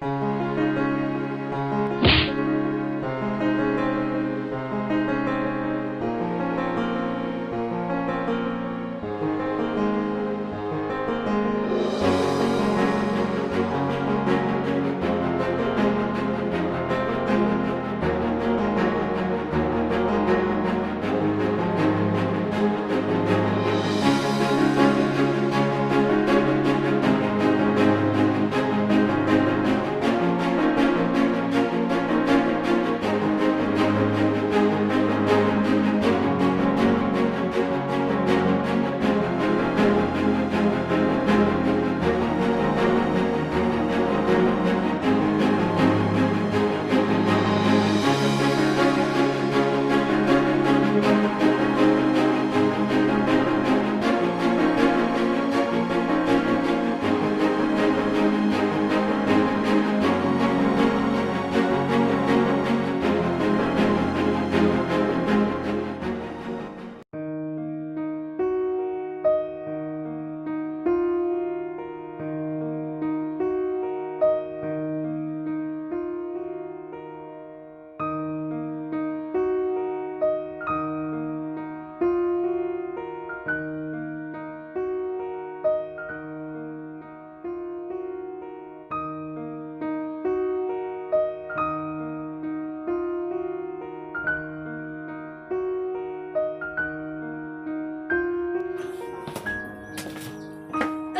Koj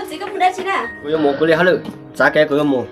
txiv, koj mus dab tsi na? Kuv yuav mus kuv li hauj lwm, txav kev kuv yuav mus.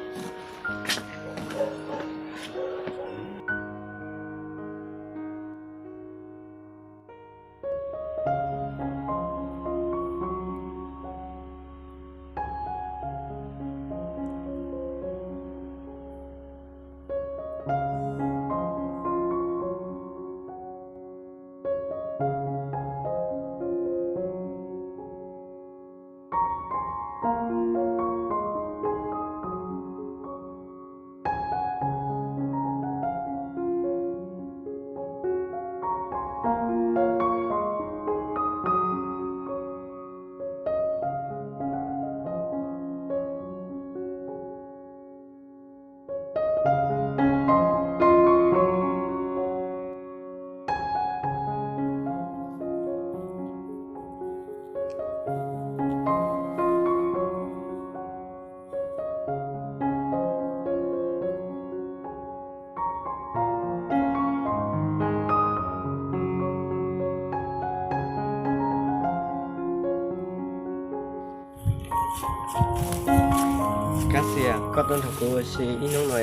Kab Xia, koj tuaj nrog kuv ua si ib hnub no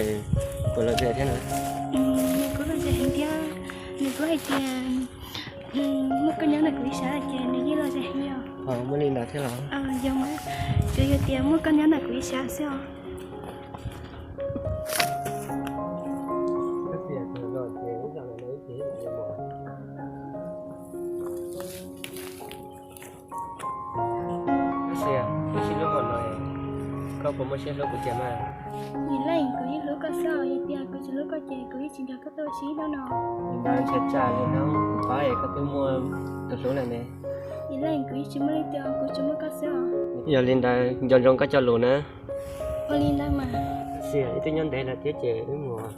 puas lom zem thiab na? Kuv lom zem heev thiab. Nws kuj hais tias muaj koj nyob ntawm kuv ib sab ces nws yeej lom zem heev li os. Muaj li ntawd thiab los? Yog mas, tsuas yog tias muaj koj nyob ntawm kuv ib sab xwb os. Kab Xia, wb sib hlub npaum no, koj puas muaj siab hlub kuv tiag mas? Yog leej kuv yeej hlub koj xwb os, yog tias kuv tsis hlub koj ces kuv yeej tsis nrog koj tuaj ua si ib hnub no. Li ntawd ntshai tsam li hnub kuv pab es koj twb muaj tus hlub lawm ne. Yog leej kuv yeej tsis muaj leej twg, kuv tsuas muaj koj xwb os. Yog li ntawd nco ntsoov koj cov lus na. Ua li ntawd mas. Kab Xia, wb twb nyob ntev lawm thiab ces wb mus.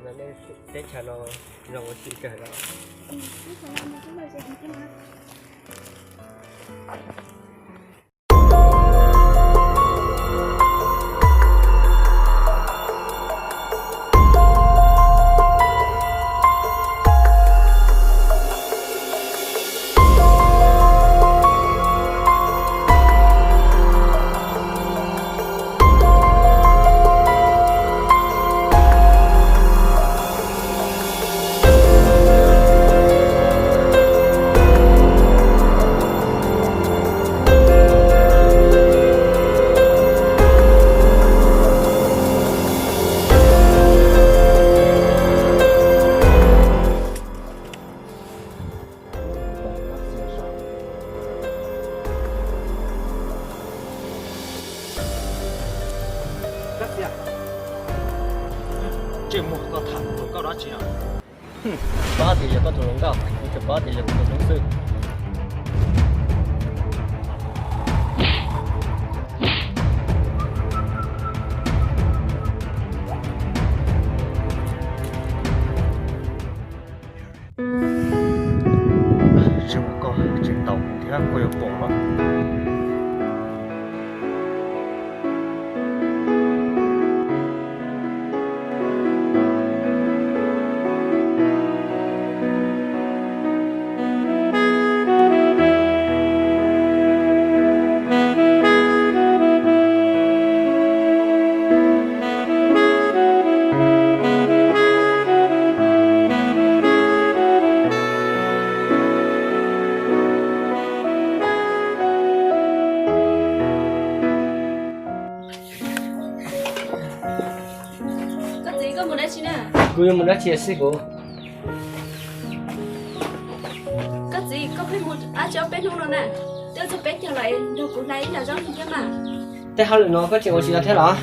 Nej teb chaws no zoo ua si kawg los. Tsis muaj, koj tham hluas nkauj dab tsi no? Paub tias yog koj tus hluas nkauj, kuv tsuas paub tias yog kuv tus hluas xwb. Tsis muaj, koj tseem ntaus kuv thiab, koj yuav pom los. Koj txiv, koj mus dab tsi na? Kuv yuav mus dab tsi xwb kuv. Koj txiv, koj pheej mus dab tsi ob peb hnub no na? Twb txog peb caug lawm, nrog kuv hlais ib nta zaub thiab mas. Tej hauj lwm no koj tseem ua tsis tau thiab los?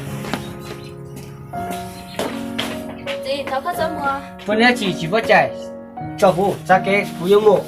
Txiv, thov koj txhob mus. Muaj dab tsi tsis pub cais, tso kuv txav kev kuv yuav mus.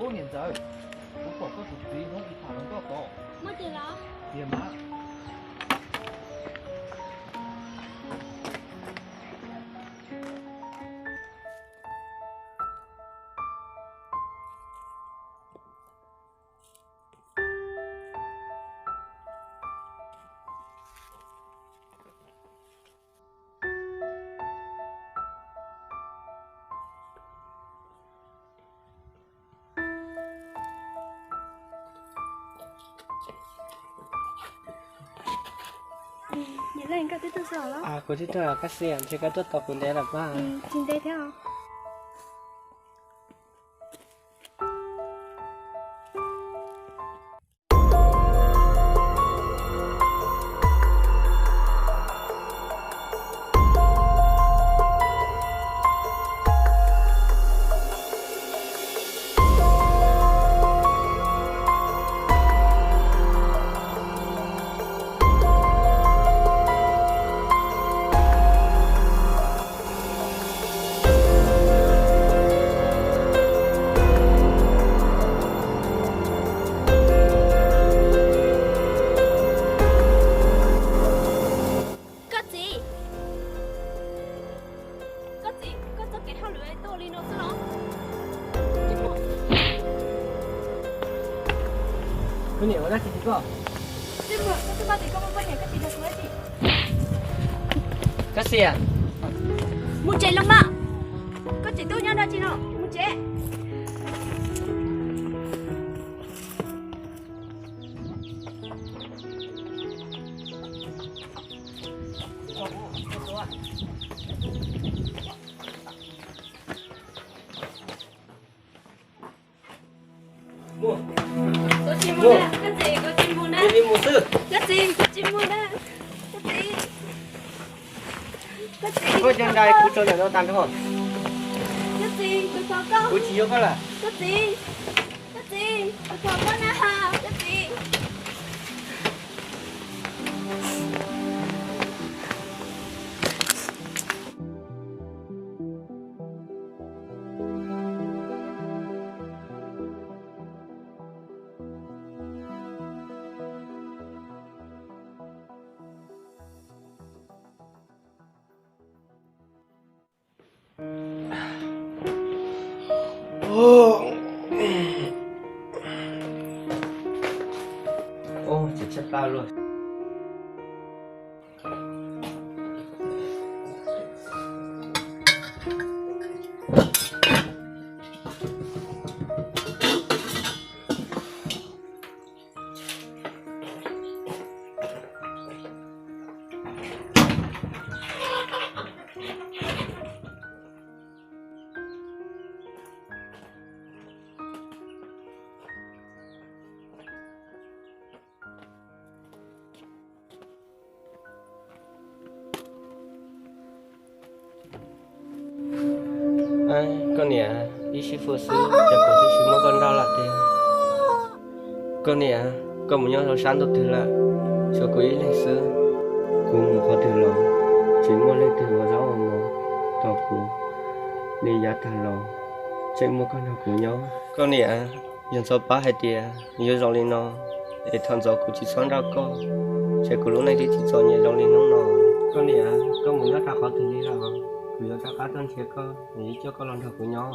Ub niam ntxawm, kuv pom koj tus txiv nyob ib thaj hluas nkauj tod. Muaj tiag los? Tiag mas. Niam leej, koj twb tuaj txog los? Kuv twb tuaj, Kab Xias, ntshe koj tuaj tos kuv ntev lawm pab. Tsis ntev thiab os. Koj txiv, koj txiv, koj txoj kev hauj lwm tuaj li no xwb los? Koj niam ua dab tsi tim koj? Kab Xias, mus tsev los mas. Koj tseem tuaj nyob dab tsi no? Mus tsev. Mus. Koj tsis mus na, koj txiv, koj tsis mus na. Koj tsis mus xwb. Koj txiv, koj tsis mus na. Koj txiv. Koj txiv. Koj Nra kuv tso ntawm no tag nrho. Koj txiv, kuv thov koj. Kuv tsis yuav koj lawm. Koj txiv, koj txiv, kuv thov koj na, koj txiv. Ub, tsis tshaib plab luaj. Koj niam, ib sij hawm xwb ces kuv twb tsis muab koj nrauj lawm tiag. Koj niam, koj mus nyob rau sab ntuj twg lawm? Tshuav kuv ib leeg xwb. Kuv mus qhov twg los tsis muaj leej twg ua zaub ua mov rau kuv li. Yav tag los tseem muaj koj nrog kuv nyob. Koj niam, yog ntxov pab hais tias yuav zoo li no es thaum ntxov kuv tsis txhob nrauj koj, ces kuv lub neej thiaj tsis txom nyem zoo li hnub no. Koj niam, koj mus nyob rau qhov twg li los kuv yuav rov qab tuaj nrhiav koj, yuav coj koj los nrog kuv nyob.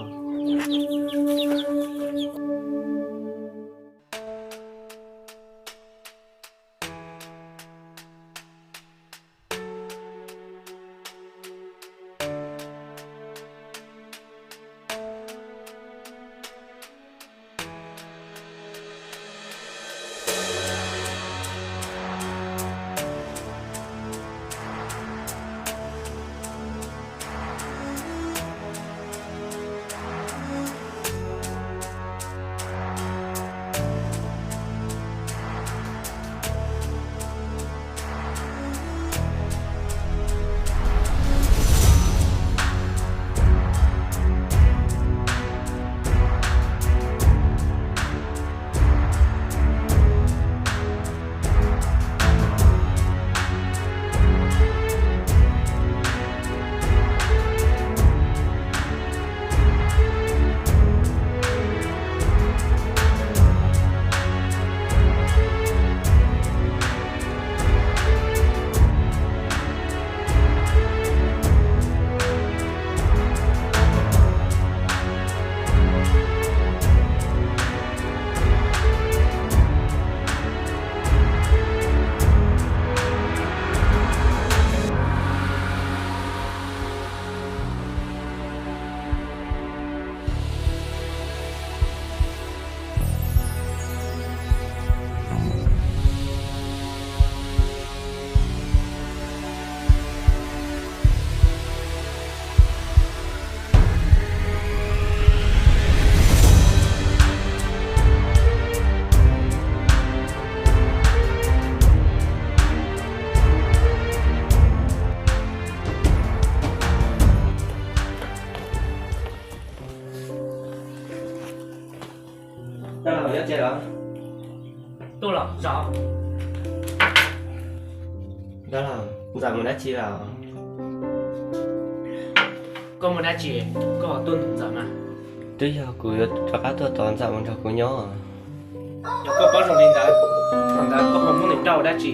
Dab laug, nyob tsev los? Tuaj los, zaum. Dab laug, Ntxawm mus dab tsi lawm? Koj muaj dab tsi koj ho tuaj nug Ntxawm mas? Twb yog kuv yuav rov qab tuaj tos Ntxawm mus nrog kuv nyob. Yog koj paub zoo li ntawd, thaum ntawd koj ho muab nws nrauj dab tsi?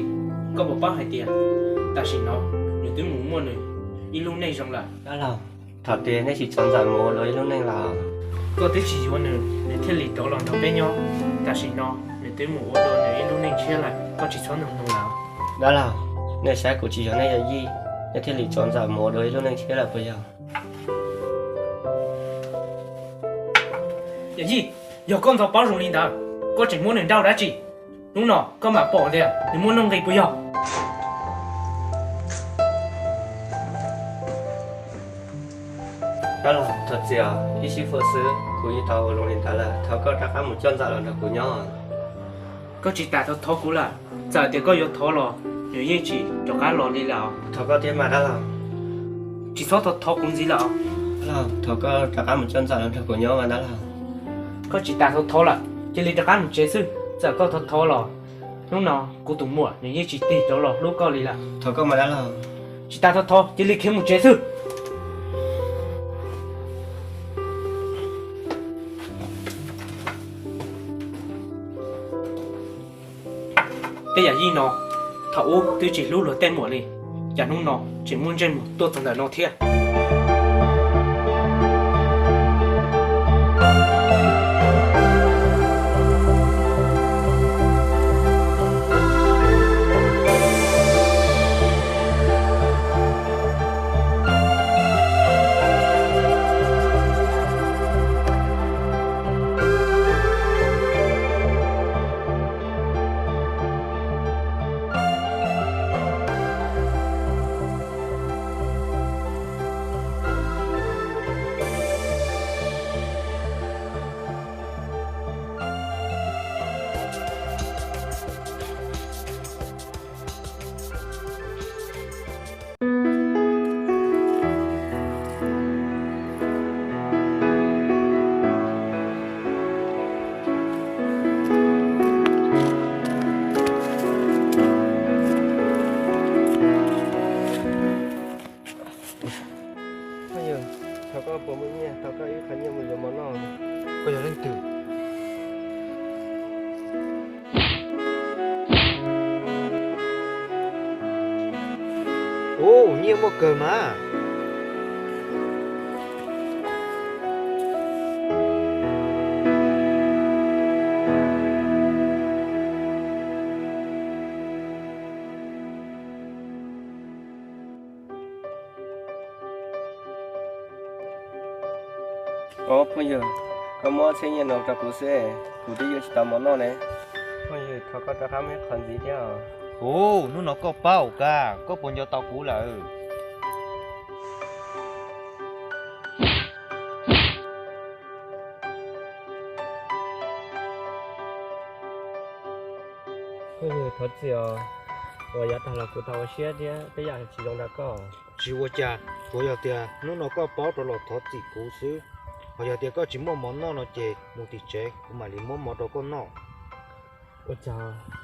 Koj puas paub hais tias tam sim no nws twb mus muaj nws ib lub neej zoo lawm? Dab laug, thaum twg nej tsis tso Ntxawm mus ua dua ib lub neej lawm? Koj twb tsis yuav nws, nws thiaj li rov los nrog peb nyob. Tam sim no nws twb mus ua dua nws ib lub neej tshiab lawm, koj tsis txhob nug nws lawm. Dab laug, nej saib kuv tsis yog nej yawm yij, nej thiaj li tso Ntxawm mus ua dua ib lub neej tshiab lawm puas yog? Yawm yij, yog koj ntxov paub zoo li ntawd, koj tseem muab nws nrauj dab tsi? Hnub no koj mam pom tias nws muaj nuj nqis puas yog. Dab laug, thov txim os, ib sij hawm xwb kuv yeej tau ua zoo li ntawd lawm, thov koj rov qab mus coj Ntxawm los nrog kuv nyob. Koj tsis tas thov thov kuv lawm, txawm tias koj yuav thov los nws yeej tsis rov qab los li lawm. Thov koj thiab mas dab laug. Tsis txhob thov thov kuv ntxiv lawm. Thov koj rov qab mus coj Ntxawm los nrog kuv nyob mas dab laug. Koj tsis tas thov thov lawm, cia li rov qab mus tsev xwb. Txawm koj thov thov los, hnub no kuv tus muam nws yeej tsis tig rov los hlub koj li lawm. Thov koj mas dab laug. Tsis tas thov thov, cia li khiav mus tsev xwb. Tej yam yij no, thaum ub twb tsis hlub luag tej muam li, cas hnub no tseem muaj ntsej muag tuaj txog ntawm no thiab. Thov koj puas muaj nyiaj, thov koj ib qho nyiaj mus yuav mov noj. Koj yog leej twg? Ub, nyiaj muaj kawg mas. Ob phooj ywg, koj muab txhiab nyiaj no rau kuv xwb, kuv twb yuav tsis tau mov noj ne. Phooj ywg, thov koj rov qab muab qhov ntxiv thiab. Ub, hnub no koj paub kab, koj puas nco tau kuv lawm? Phooj ywg, thov txim os, uas yav tag los kuv tau ua siab thiab tej yam tsis zoo rau koj. Tsis ua cas, tsuas yog tias hnub no koj paub rov los thov txim kuv xwb. Ho yog tias koj tsis muaj mov noj no ces mus tim tsev kuv mam li muab mov rau koj noj. Ua cas